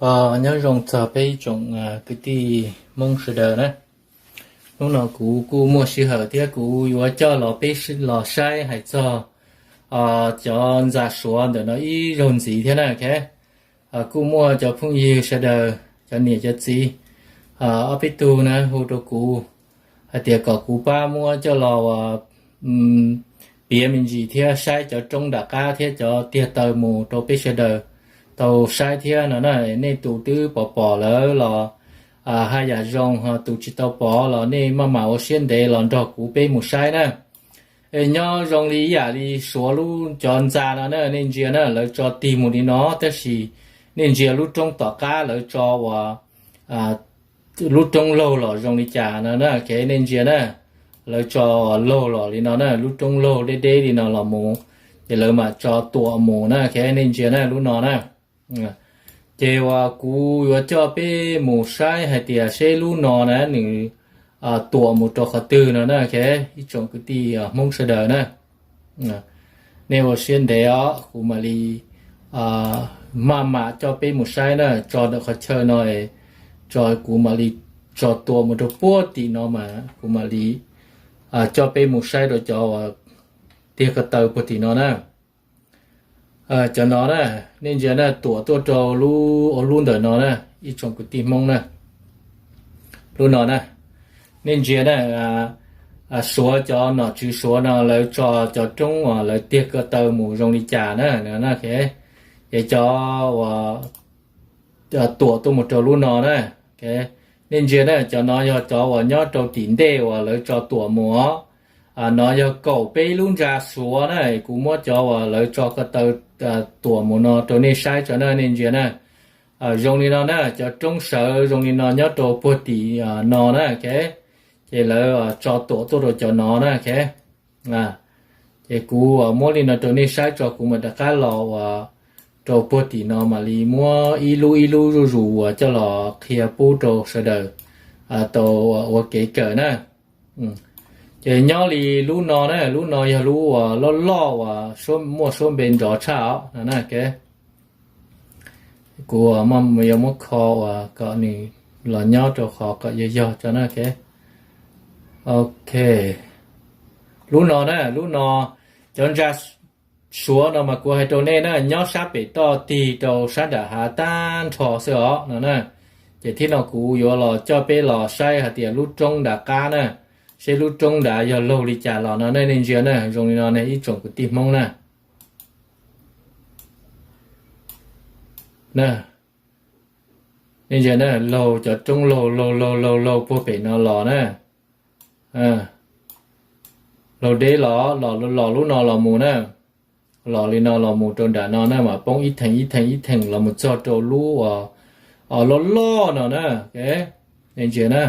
Nyob zoo txog peb ib tsoom kwv tij Hmoob sawv daws na. Hnub no kuv kuj muaj sij hawm thiab kuv yuav coj los peb los saib hais txog cov ntxa Suav ntawm no ib zaug ntxiv thiab na. Kuj muaj cov phooj ywg sawv daws, cov niam cov txiv, ob peb tug na hu rau kuv hais tias kom kuv pab muab coj los piav me ntsis thiab saib cov roob nram qab thiab cov tiag taw mus rau peb sawv daws tau saib thiab no na. Nej tus twb pom pom lawm los haj yam zoo, ho tus tsis tau pom los nej maj mam ua siab ntev los nrog kuv peb mus saib na. Nyob zoo li ib yam li Suav lub cov ntxa no na, nej ntsia na, lawv tso tig mus li no, tab sis nej ntsia lub roob tom qab lawv tso uas lub roob laug los zoo li cas no na, ok, nej ntsia na, lawv tso laug los li no na, lub roob laug deb deb li no los mus, ces lawv mam tso tuam mus na, ok, nej ntsia na, lub no na. Ces uas kuv yuav coj peb mus saib hais tias seb lub no na nws tuam mus rau qhov twg no na, ok, ib tsoom kwv tij Hmoob sawv daws na. Nej ua siab ntev os, kuv mam li maj mam coj peb mus saib na, tso ntawm qhov chaw no, tso kuv mam li tso tuam mus rau puag tim no mas kuv mam li coj peb mus saib rau cov uas tiag ko taw puag tim no na. Cov no na, nej ntsia na, tuam tuaj rau lub, lub ntawm no na, ib tsoom kwv tij Hmoob na. Lub no na, nej ntsia na, Suav cov nom tswv Suav no lawv tso cov roob uas lawv tiag ko taw mus zoo li cas na, ces cov uas tuam tuaj mus rau lub no na. Nej ntsia na, cov no yog cov uas nyob rau tim ntej uas lawv tso tuam mus os. No yog kaum peb lub ntxa Suav na, kuv muab cov uas lawv tso ko taw tuam mus no rau nej saib tso na, nej ntsia na. Zoo li no na, cov roob sawv zoo li no nyob rau puag tim no na, ok. Ces lawv tso tuam tuaj rau cov no na, ok. Ces kuv muab li no rau nej saib tso, kuv mam rov qab los uas rau puag tim no mam li muab ib lub ib lub zuj zus uas coj los qhia pub rau sawv daws tau ua kev kawm na. Ces nyob li lub no na, lub no yog lub uas loj loj uas muaj suab npe nrov tshaj os no na, ok. Kuv yuav muab kho uas kom nws los nyob rau qhov kom yog yog tso na, ok. Ok. Lub no na, lub no, cov ntsa Suav no mas kuv hais rau nej na, nyob sab pem toj tig rau sab nram hav tag nrho xwb os no na. Ces thib no kuv yuav los coj peb los saib hais tias lub roob nram qab na, seb lub roob nrad yog laug li cas los no na, nej ntsia na, zoo li no ne ib tsoom kwv tij Hmoob na. Na, nej ntsia na, laug cov roob laug laug laug laug laug puag pem no los na. Laug deb los, los lub no los mus na. Los li no los mus rau nram no na, mas poob ib theem ib theem ib theem los mus txog rau lub uas loj loj no na. Nej ntsia na,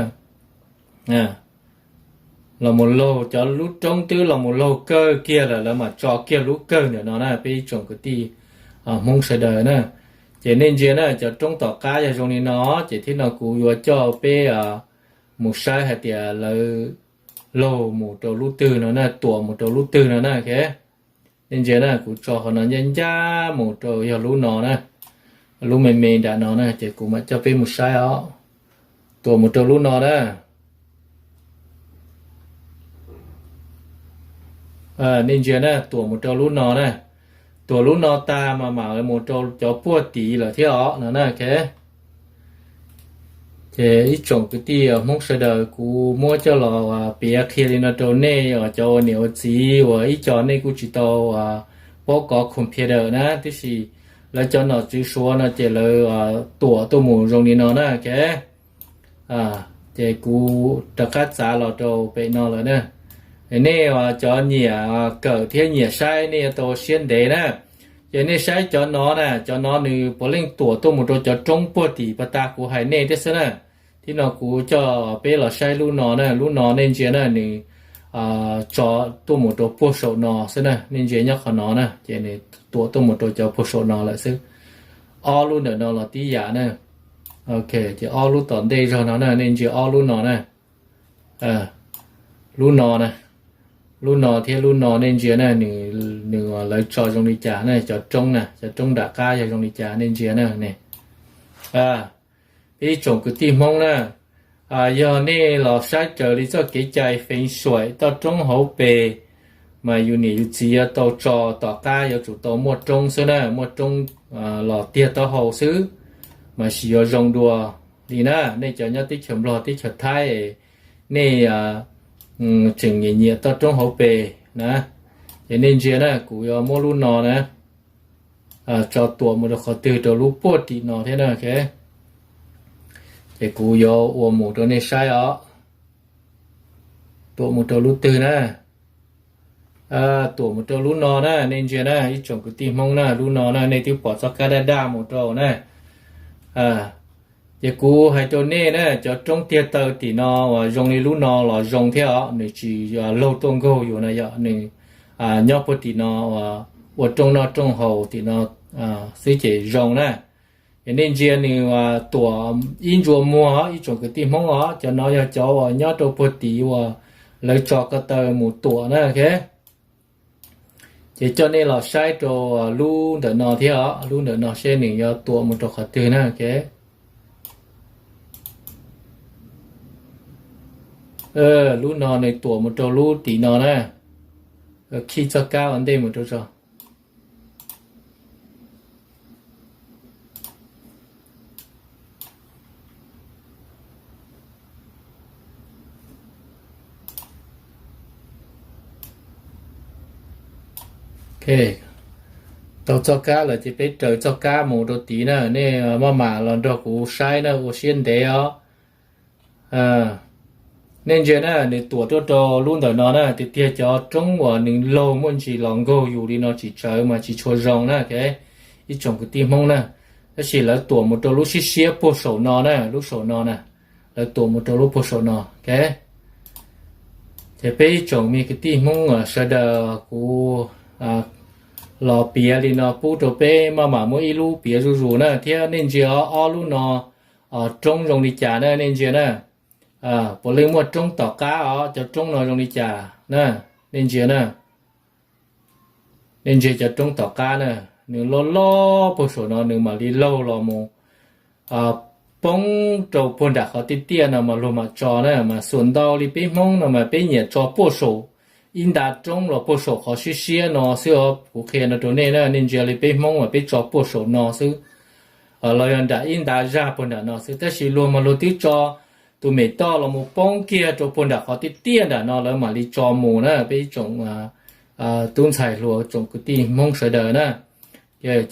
los mus laug cov lub roob twb los mus laug kawg kiag lawm, lawv mam tso kiag lub kawg ntawm no na, peb ib tsoom kwv tij Hmoob sawv daws na. Ces nej ntsia na, cov roob tom qab yog zoo li no, ces thib no kuv yuav coj peb mus saib hais tias lawv laug mus rau lub twg no na, tuam mus rau lub twg no na, ok. Nej ntsia na, kuv tso qhov no ncaj ncaj mus rau yog lub no na, lub me me nram no na, ces kuv mam coj peb mus saib os. Tuam mus rau lub no na. Nej ntsia na, tuam mus rau lub no na. Tuam lub no tag mas mam mus rau cov puag tid lawm thiab os no na, ok. Ces ib tsoom kwv tij Hmoob sawv daws, kuv muab coj los piav qhia li no rau nej os, cov ua niam ua txiv uas ib co nej kuj tsis tau paub kov computer na, tiam sis lawv cov nom tswv Suav no ces lawv tuam tuaj mus zoo li no na, ok. Ces kuv rov qab txav los rau pem no lawm na. Nej cov nyiam kawm thiab nyiam saib nej yuav tau siab ntev na. Ces nej saib cov no na, cov no nws puav leej tuam tuaj mus rau cov roob puag tim pas tas kuv hais nej thiab xwb na. Thib no kuv coj peb los saib lub no na, lub no nej ntsia na, nws tso tuaj mus rau puag saum no xwb na, nej ntsia nyob qhov no na, ces nws tuam tuaj mus rau cov puag saum no lawm xwb. Ob lub ntawm no los tib yam na. Ok, ces ob lub tom ntej zog no na, nej ntsia ob lub no na. Lub no na, lub no thiab lub no nej ntsia na, nws lawv tso zoo li cas na, cov roob na, cov roob nram qab yog zoo li cas nej ntsia na ne. Peb ib tsoom kwv tij Hmoob na, yog nej los saib raws li txoj kev cai feev xuaim toj roob hauv pes, mas yus niam yus txiv yuav tau tso tom qab yuav tsum tau muaj roob xwb na, muaj roob los tiag taub hau xwb, mas sis yuav zoo dua li na. Nej cov nyob teb chaws Nplog teb chaws Thaib, nej tseem nyiam nyiam toj roob hauv pes na, ces nej ntsia na, kuv yuav muab lub no na tso tuam mus rau qhov twg rau lub puag tim no thiab na. Ces kuv yuav ua mus rau nej saib os. Tuam mus rau lub twg na? Tuam mus rau lub no na, nej ntsia na, ib tsoom kwv tij Hmoob na, lub no na, nej twb pom txoj kab daj daj mus rau na. Ces kuv hais rau nej na, cov roob tiag taw tim no uas zoo li lub no los zoo thiab os, nws tsis laug tuaj nkaug yus na yom, nws nyob puag tim no ua roob noj roob haus tim no xwb ces zoo na. Ces nej ntsia nws tuam ib ntsuas muag os, ib tsoom kwv tij Hmoob os, cov no yog cov uas nyob rau puag tid uas lawv tso ko taw mus tuam na. Ces coj nej los saib rau lub ntawm no thiab os, lub ntawm no seb nws yuav tuam mus rau qhov twg na. Lub no nws tuam mus rau lub tim no na. Khij txoj kab ua ntej mus rau tso. Tau txoj kab lawm ces peb raws txoj kab mus rau tid na, nej maj mam los nrog kuv saib na, ua siab ntev os. Nej ntsia na, nws tuam tuaj rau lub ntawm no na, tiag tiag cov roob uas nws laug muaj ntsis los nkaug yus li no tsis tsawv mas tsis tshua zoo na, ib tsoom kwv tij Hmoob na. Tab sis lawv tuam mus rau lub siab siab puag saum no na, lub saum no na, lawv tuam mus rau lub puag saum no. Ces peb ib tsoom me kwv tij Hmoob sawv daws, kuv los piav li no pub rau peb maj mam muab ib lub piav zuj zus na, thiab nej ntsia ob lub no roob zoo li cas na, nej ntsia na. Puav leej muaj roob tom qab os, cov roob no zoo li cas na, nej ntsia na. Nej ntsia cov roob tom qab na, nws loj loj puag saum no, nws mam li laug los mus poob rau puag nram qhov tiaj tiaj no mas luag mam tso na, mas xuas ntau li peb Hmoob no mas peb nyiam tso puag saum ib nta roob los puag saum qhov siab siab no xwb os. Kuv qhia no rau nej na, nej ntsia li peb Hmoob mas peb tso puag saum no xwb, los yog nram ib nta zaj puag nram no xwb, tab sis luag mas luag twb tso tus mem toj los mus poob kiag rau puag nram qhov tiaj tiaj nram no lawv mam li tso mus na, peb ib tsoom tub ntxhais hluas tsoom kwv tij Hmoob sawv daws na. Ces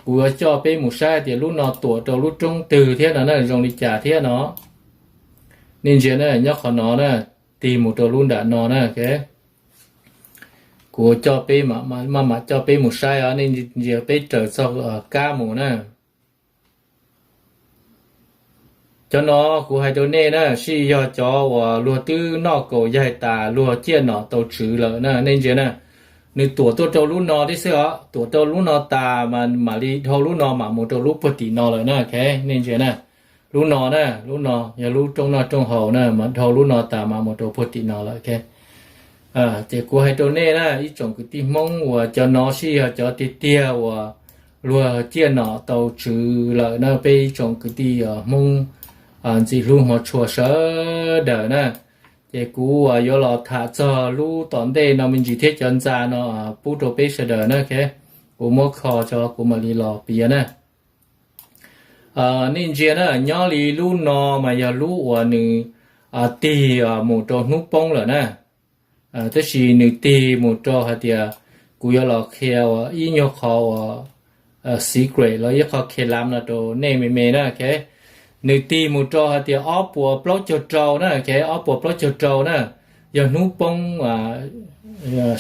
kuv yuav coj peb mus saib tias lub no tuam rau lub roob twg thiab no na, zoo li cas thiab no. Nej ntsia na, nyob qhov no na, tig mus rau lub nram no na. Kuv coj peb, maj mam coj peb mus saib os, nej ntsia peb raws txoj kab mus na. Cov no kuv hais rau nej na, sij yog cov uas luag twb noj kaus yaig tas luag ciaj nom tau tswv lawm na, nej ntsia na. Nws tuam tuaj rau lub no tib xwb os, tuam rau lub no tas mas mam li dhau lub no mam mus rau lub puag tim no lawm na. Nej ntsia na, lub no na, lub no yog lub rooj noj rooj haus na, mas dhau lub no tas mam mus rau puag tim no lawm. Ces kuv hais rau nej na, ib tsoom kwv tij Hmoob uas cov no sij yog cov tiag tiag uas luag ciaj nom tau tswv lawm na, peb ib tsoom kwv tij Hmoob ntxim hlub hmov tshua sawv daws na. Ces kuv yuav los tham txog lub tom ntej no me ntsis thiab cov ntxa no pub rau peb sawv daws na. Kuv muab kho tso kuv mam li los piav na. Nej ntsia na, nyob li lub no mas yog lub uas nws tig mus rau hnub poob lawm na. Tab sis nws tig mus rau hais tias, kuv yuav los qhia ua ib nyuag qho uas secret los ib qho khe lav no rau nej me me na. Nws tig mus rau hais tias ob puas plaub caug rau na, ob puas plaub caug rau na, yog hnub poob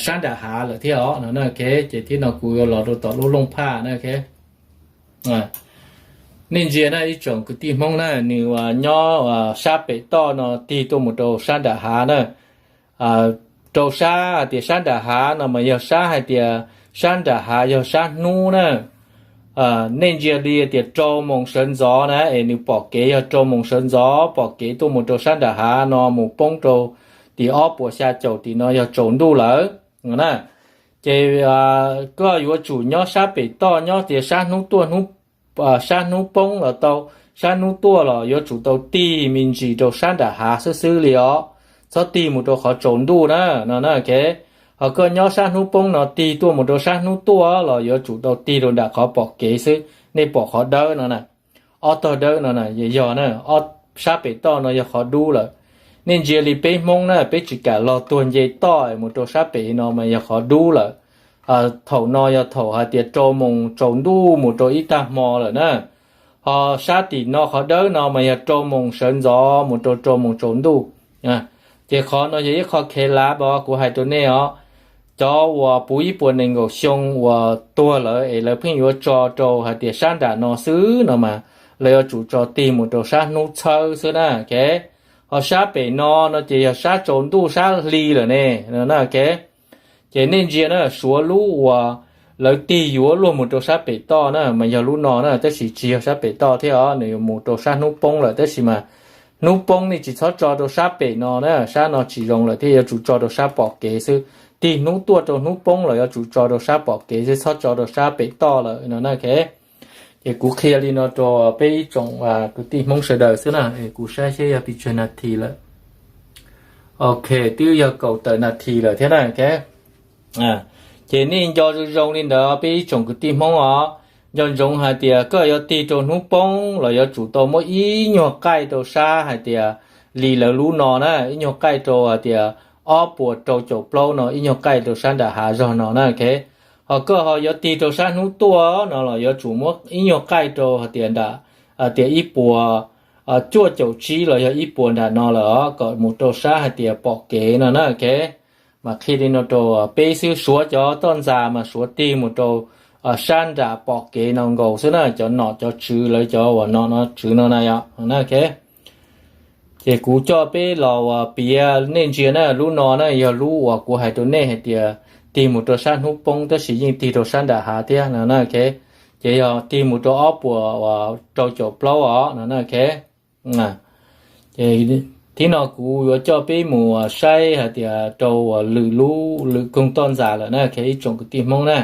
sab nram hav lawm thiab os no. Ces thiab no kuv yuav los rau tom lub looj phaj na. Nej ntsia na ib tsoom kwv tij Hmoob na, nws nyob sab pem toj no tig tuaj mus rau sab nram hav na. Rau sab hais tias sab nram hav no mas yog sab hais tias sab nram hav yog sab hnub na. Nej ntsia li tias rau moos sawv ntxov na, es nws pom kev yog rau moos sawv ntxov pom kev tuaj mus rau sab nram hav no mus poob rau tim ob puas xya caum tim no yog tsaus ntuj lawm na. Ces koj yuav tsum nyob sab pem toj, nyob tias sab hnub tuaj hnub sab hnub poob los tau, sab hnub tuaj los yuav tsum tau tig me ntsis rau sab nram hav xwb xwb li os, txhob tig mus rau qhov tsaus ntuj na, no na. Ho koj nyob sab hnub poob no tig tuaj mus rau sab hnub tuaj los yuav tsum tau tig rau nram qhov pom kev xwb. Nej pom qhov dawb no na, ob tog dawb no na, yog na, ob sab pem toj no yog qhov dub lawm. Nej ntsia li peb Hmoob na, peb tsis kam los tuag nce toj mus rau sab pem no mas yog qhov dub lawm. Thaum no yog thaum hais tias rau moos tsaus ntuj mus rau ib tag hmo lawm na. Ho sab tim no qhov dawb no mas yog rau moos sawv ntxov mus rau rau moos tsaus ntuj. Ces qhov no yog ib qho khev lav os, kuv hais rau nej os. Cov uas puv ib puas nees nkaum xyoo uas tuag lawm es lawv pheej yuav tso rau hais tias sab nram no xwb no mas lawv yuav tsum tso tig mus rau sab hnub txhawb xwb na. Ho sab pem no no ces yog sab tsaus ntuj sab hli lawm ne, no na. Ces nej ntsia na, suav lub uas lawv tig yuav luag mus rau sab pem toj na mas yog lub no na, tab sis tsis yog sab pem toj thiab os, nws yuav mus rau sab hnub poob lawm. Tab sis mas hnub poob nej tsis txhob tso rau sab pem no na, sab no tsis zoo lawm thiab, yuav tsum tso rau sab pom kev xwb. Tig hnub tuaj rau hnub poob los yuav tsum tso rau sab pom kev xwb, txhob tso rau sab pem toj lawm no na. Ces kuv qhia li no rau peb ib tsoom kwv tij Hmoob sawv daws xwb na. Kuv saib seb yog pes tsawg nas this lawm. Ok, twb yog kaum tawm nas this lawm thiab na. Ces nej nco zoo zoo li ntawd peb ib tsoom kwv tij Hmoob os. Nco ntsoov hais tias koj yuav tig rau hnub poob los yuav tsum tau muab ib nyuag qaij rau sab hais tias li lawv lub no na, ib nyuag qaij rau hais tias ob puas rau caum plaub no, ib nyuag qaij rau sab nram hav zog no na. Ho koj ho yuav tig rau sab hnub tuaj no los yuav tsum muab ib nyuag qaij rau hais tias nram, tias ib puas cuaj caum tsib los yog ib puas nram no lawm os, kom mus rau sab hais tias pom kev no na. Mas qhia li no rau peb xwb, suav cov toj ntxas mas suav tig mus rau sab nram pom kev no nkaus xwb na, cov nom cov tswv lawv cov uas nom no tswv no na yom. Ces kuv coj peb los uas piav, nej ntsia na, lub no na yog lub uas kuv hais rau nej hais tias tig mus rau sab hnub poob tab sis yeej tig rau sab nram hav thiab no na. Ces yog tig mus rau ob puas rau caum plaub os no na. Ces thib no kuv yuav coj peb mus saib hais tias rau uas lwm lub lwm koog toj ntxas lawm na, ib tsoom kwv tij Hmoob na.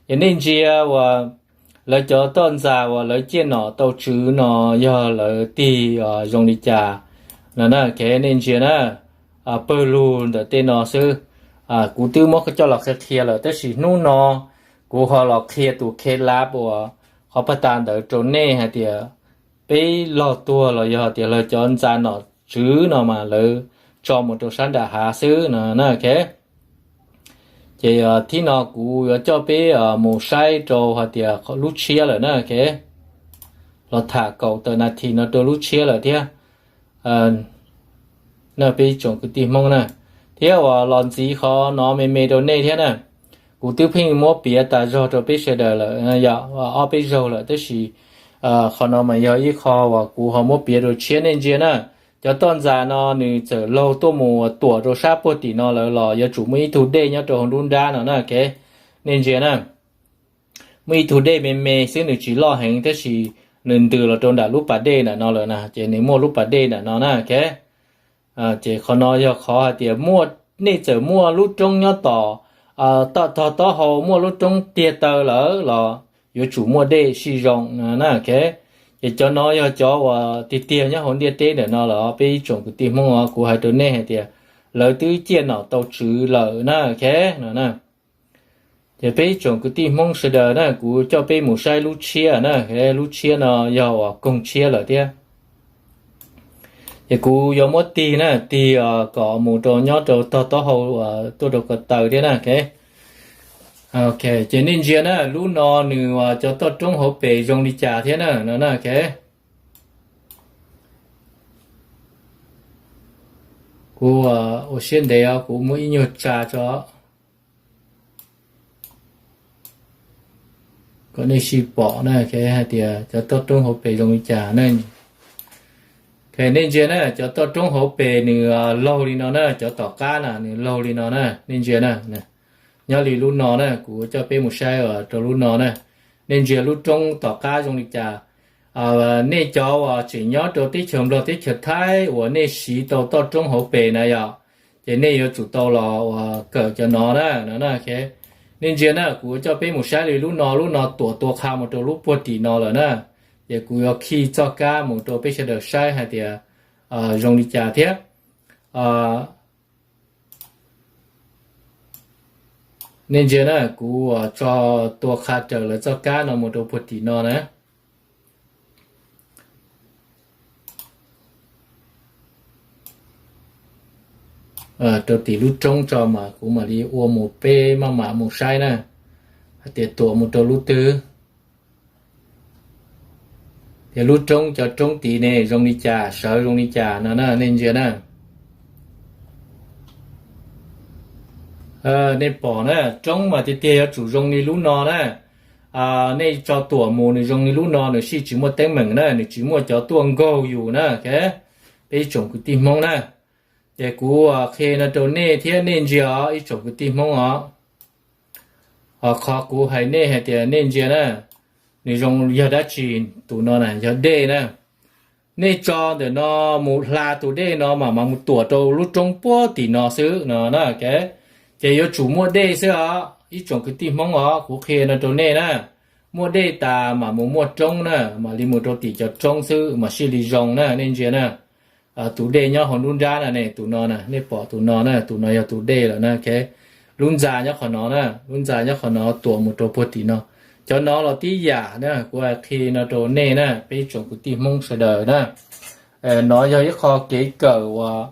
Ces nej ntsia uas lawv cov toj ntxas uas lawv ciaj nom tau tswv no yog lawv tig zoo li cas no na. Nej ntsia na, pawg lug ntawm tej no xwb. Kuv twb muab coj los qhia qhia lawm tab sis hnub no kuv ho los qhia tus khe lab uas qhov pag tas ntawd rau nej hais tias peb log tuag los yog tias lawv cov ntxa nom tswv no mas lawv tso mus rau sab nram hav xwb no na. Ces thib no kuv yuav coj peb mus saib rau hais tias lub tshiab lawm na. Los tham kaum tawm nas this no rau lub tshiab lawm thiab. Peb ib tsoom kwv tij Hmoob na, thiab uas los ntxiv qhov no me me rau nej thiab na. Kuv twb pheej muab piav tas zog rau peb sawv daws lawm, yog ob peb zaug lawm tab sis qhov no mas yog ib qho uas kuv ho muab piav rau tshiab. Nej ntsia na, cov toj ntxas no nws txawm laug tuaj mus tuam rau sab puag tim no lawm los yuav tsum muaj ib tug dej nyob rau hauv nruab nrab no na. Nej ntsia na, muaj ib tug dej me me xwb, nws tsis loj heev tab sis nws ntws los rau nram lub pas dej nram no lawm na, ces nws muaj lub pas dej nram no na. Ces qhov no yog qhov hais tias muaj, nej txawm muaj lub roob nyob tom tog taub hau, muaj lub roob tiag taw lawm los yuav tsum muaj dej sij zoo no na. Ces cov no yog cov uas tiag tiag nyob hauv ntiaj teb ntawm no lawm, peb ib tsoom kwv tij Hmoob os, kuv hais rau nej hais tias lawv twb ciaj nom tau tswv lawm na. No na, ces peb ib tsoom kwv tij Hmoob sawv daws na, kuv coj peb mus saib lub tshiab na, lub tshiab no yog uas koog tshiab lawm thiab. Ces kuv yuav muab tig na, tig kom mus rau nyob rau tog taub hau tuaj rau ko taw thiab na. Ok, ces nej ntsia na, lub no nws cov toj roob hauv pes zoo li cas thiab na, no na. Kuv ua siab ntev os, kuv muab ib nyuag tsa tso kom nej sij pom na, hais tias cov toj roob hauv pes zoo li cas na. Nej ntsia na, cov toj roob hauv pes nws laug li no na, cov tom qab na nws laug li no na, nej ntsia na. Nyob li lub no na, kuv coj peb mus saib rau lub no na. Nej ntsia lub roob tom qab zoo li cas. Nej cov uas tseem nyob rau teb chaws Nplog teb chaws Thaib uas nej siv tau toj roob hauv pes na yom, ces nej yuav tsum tau los uas kawm cov no na, no na. Nej ntsia na, kuv yuav coj peb mus saib li lub no, lub no tuam tua qha mus rau lub puag tim no lawm na. Ces kuv yuav khi txoj kab mus rau peb sawv daws saib hais tias zoo li cas thiab. Nej ntsia na, kuv tso tua qha raws lawv txoj kab no mus rau puag tim no na. Rau tim lub roob tso mas kuv mam li ua mus peb maj mam mus saib na, hais tias tuam mus rau lub twg. Ces lub roob, cov roob tid ne zoo li cas, sawv zoo li cas no na, nej ntsia na. Nej pom na, roob mas tiag tiag yuav tsum zoo li lub no na. Nej tso tuam mus nws zoo li lub no, nws sij tsis muaj teeb meem na, nws tsis muaj cov tuaj nkaug yus na. Peb ib tsoom kwv tij Hmoob na, ces kuv qhia no rau nej thiab, nej ntsia os ib tsoom kwv tij Hmoob os. Ho qhov kuv hais nej hais tias nej ntsia na, nws zoo yog dab tsi? Tus no na yog dej na. Nej tso ntawm no mus hla tus dej no mas mam mus tuam rau lub roob puag tim no xwb no na. Ces yuav tsum muaj dej xwb os ib tsoom kwv tij Hmoob os, kuv qhia no rau nej na. Muaj dej tas mam mus muaj roob na, mam li mus rau tim cov roob xwb mas sij li zoo na, nej ntsia na. Tus dej nyob hauv nruab nrab na ne, tus no na, nej pom tus no na, tus no yog tus dej lawm na. Lub ntxa nyob qhov no na, lub ntxa nyob qhov no tuam mus rau puag tim no. Cov no los tib yam na, kuv hais qhia no rau nej na, peb ib tsoom kwv tij Hmoob sawv daws na. No yog ib qho kev kawm uas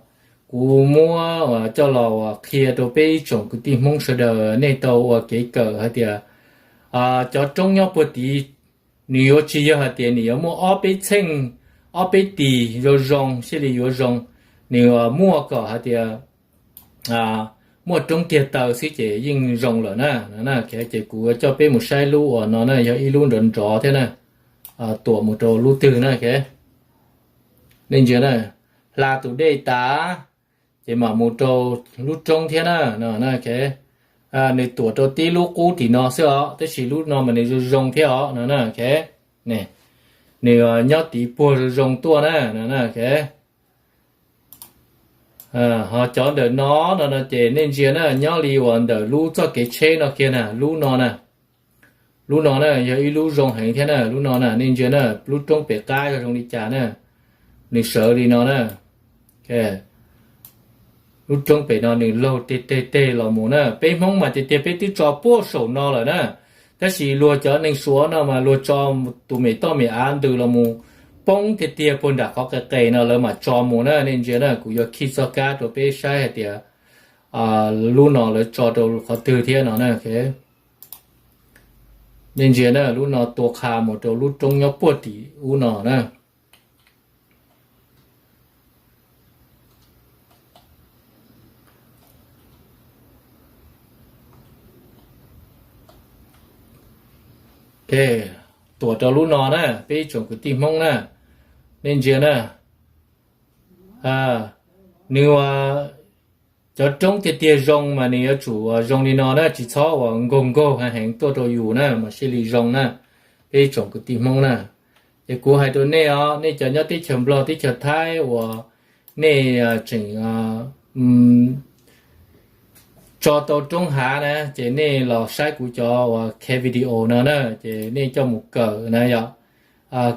kuv muab coj los qhia rau peb ib tsoom kwv tij Hmoob sawv daws, nej tau ua kev kawm hais tias cov roob nyob puag tid, nws yuav tsis yog hais tias nws yuav muaj ob peb txheej, ob peb tis zoo zoo sij li yuav zoo. Nws muaj kom hais tias muaj roob tiag taw xwb ces yeej zoo lawm na. Ces kuv coj peb mus saib lub uas no na, yog ib lub nrov nrov thiab na, tuam mus rau lub twg na. Nej ntsia na, hla tus dej tas ces mam mus rau lub roob thiab na. Nws tuam rau tib lub qub tim no xwb os, tab sis lub no mas nws zoo zoo thiab os no na. Nws nyob tid puag zoo zoo tuaj na. Ho cov ntawm no no no ces nej ntsia na, nyob li uas ntawm lub txoj kev tsheb no kiag na, lub no na. Lub no na yog ib lub zoo heev thiab na, lub no na nej ntsia na, lub roob pem qab yog zoo li cas na, nws sawv li no na. Lub roob pem no nws laug teg teg teg los mus na, peb Hmoob mas tiag tiag peb twb tso puag saum no lawm na, tab sis luag cov neeg Suav no mas luag tso tus me toj me av ntws los mus poob tiag tiag puag nram qhov qe qes no lawv mam tso mus na, nej ntsia na, kuv yuav khij txoj kab rau peb saib hais tias lub no lawv tso rau qhov twg thiab no na. Nej ntsia na, lub no tua qha mus rau lub roob nyob puag tim ub no na. Tuam rau lub no na, peb ib tsoom kwv tij Hmoob na, nej ntsia na, nws ua cov roob tiag tiag zoo mas nws yuav tsum zoo li no na, tsis txhob uas nkaug nkaug heev heev tuaj rau yus na mas sij li zoo na, peb ib tsoom kwv tij Hmoob na. Ces kuv hais rau nej os, nej cov nyob teb chaws Nplog teb chaws Thaib uas nej tseem tso tau roob hav na, ces nej los saib kuv cov uas khe video no na, ces nej coj mus kawm na yom.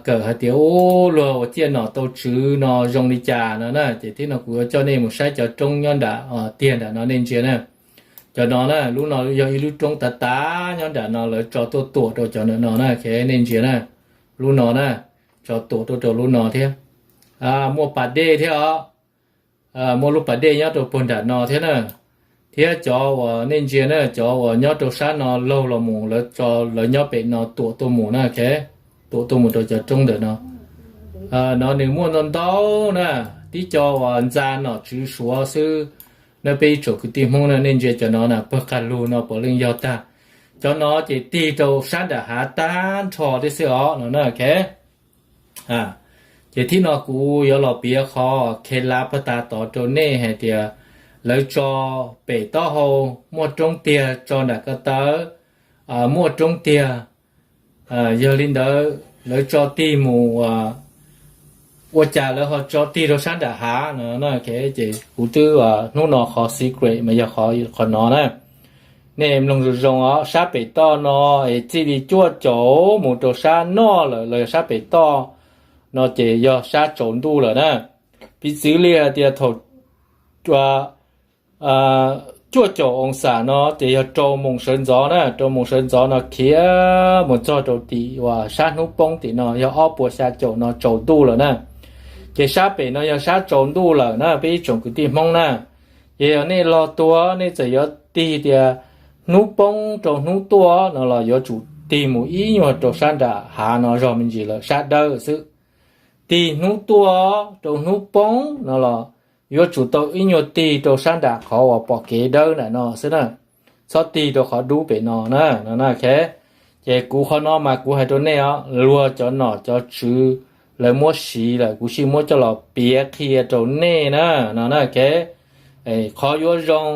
Kawm hais tias ub, luag uas ciaj nom tau tswv no zoo li cas no na, ces thiab no kuv yuav coj nej mus saib cov roob nyob nram tiag nram no nej ntsia na. Cov no na, lub no yog ib lub roob tav tav nyob nram no lawv tso tuaj tuam rau cov ntawm no na, nej ntsia na. Lub no na, tso tuam tuaj rau lub no thiab. Muaj pas dej thiab os. Muaj lub pas dej nyob rau puag nram no thiab na. Thiab cov uas nej ntsia na, cov uas nyob rau sab no laug los mus lawv tso, lawv nyob pem no tuam tuaj mus na, tuam tuaj mus rau cov roob ntawm no. No nws muaj ntau ntau na, tib co uas ntxa nom tswv Suav xwb na, peb ib tsoom kwv tij Hmoob na, nej ntsia cov no na, pawg qag lug no puav leej yog tag. Cov no ces tig rau sab nram hav tag nrho thiab xwb os no na. Ces thib no kuv yuav los piav qhov khe lav pag tas tod rau nej hais tias lawv tso pem taub hau muaj roob tiag, tso nram ko taw muaj roob tiag. Yog li ntawd lawv tso tig mus ua cas lawv ho tso tig rau sab nram hav no na. Ces kuv twb, hnub no qhov secret mas yog qhov, qhov no na. Nej mloog zoo zoo os, sab pem toj no es txij li cuaj caum mus rau sab noj lawm los yog sab pem toj no ces yog sab tsaus ntuj lawm na. Piv txwv li hais tias thaum cuaj caum oo xam no ces yog rau moos sawv ntxov na, rau moos sawv ntxov no khiav mus txog rau tim uas sab hnub poob tim no yog ob puas xya caum no tsaus ntuj lawm na. Ces sab pem no yog sab tsaus ntuj lawm na peb ib tsoom kwv tij Hmoob na. Ces yog nej los tuag nej txawm yuav tig tias hnub poob rau hnub tuaj no los yuav tsum tig mus ib nyuag rau sab nram hav no zog me ntsis lawm sab dawb xwb. Tig hnub tuaj rau hnub poob no los yuav tsum tau ib nyuag tig rau sab nram qhov uas pom kev dawb nram no xwb na. Txhob tig rau qhov dub pem no na, no na. Ces kuv qhov no mas kuv hais rau nej os, luag cov nom cov tswv lawv muab siv lawm kuv thiaj muab coj los piav qhia rau nej na, no na. Qhov yuav zoo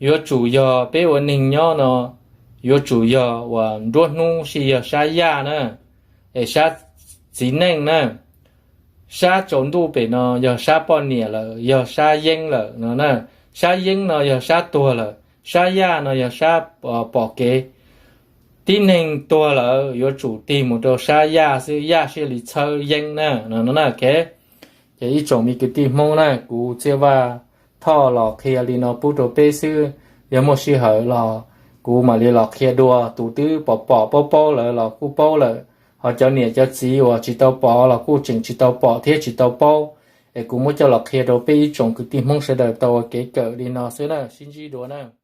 yuav tsum yog peb ua neeg nyob no yuav tsum yog uas nruab hnub thiaj yog sab yaj na, es sab txiv neej na. Sab tsaus ntuj pem no yog sab poj niam lawm, yog sab yeeb lawm no na. Sab yeeb no yog sab tuag lawm, sab yaj no yog sab pom kev. Tib neeg tuag lawm yuav tsum tig mus rau sab yaj xwb, yaj thiaj li txhawb yeeb na, no na. Ces ib tsoom me kwv tij Hmoob na, kuv Txhiaj Vaj Thoj los qhia li no pub rau peb xwb. Yog muaj sij hawm los kuv mam li los qhia dua. Tus twb pom pom paub paub lawm los kuj paub lawm, ho cov niam cov txiv uas tsis tau pom los kuj tseem tsis tau pom thiab tsis tau paub. Es kuv muab coj los qhia rau peb ib tsoom kwv tij Hmoob sawv daws tau ua kev kawm li no xwb na, sib ntsib dua na.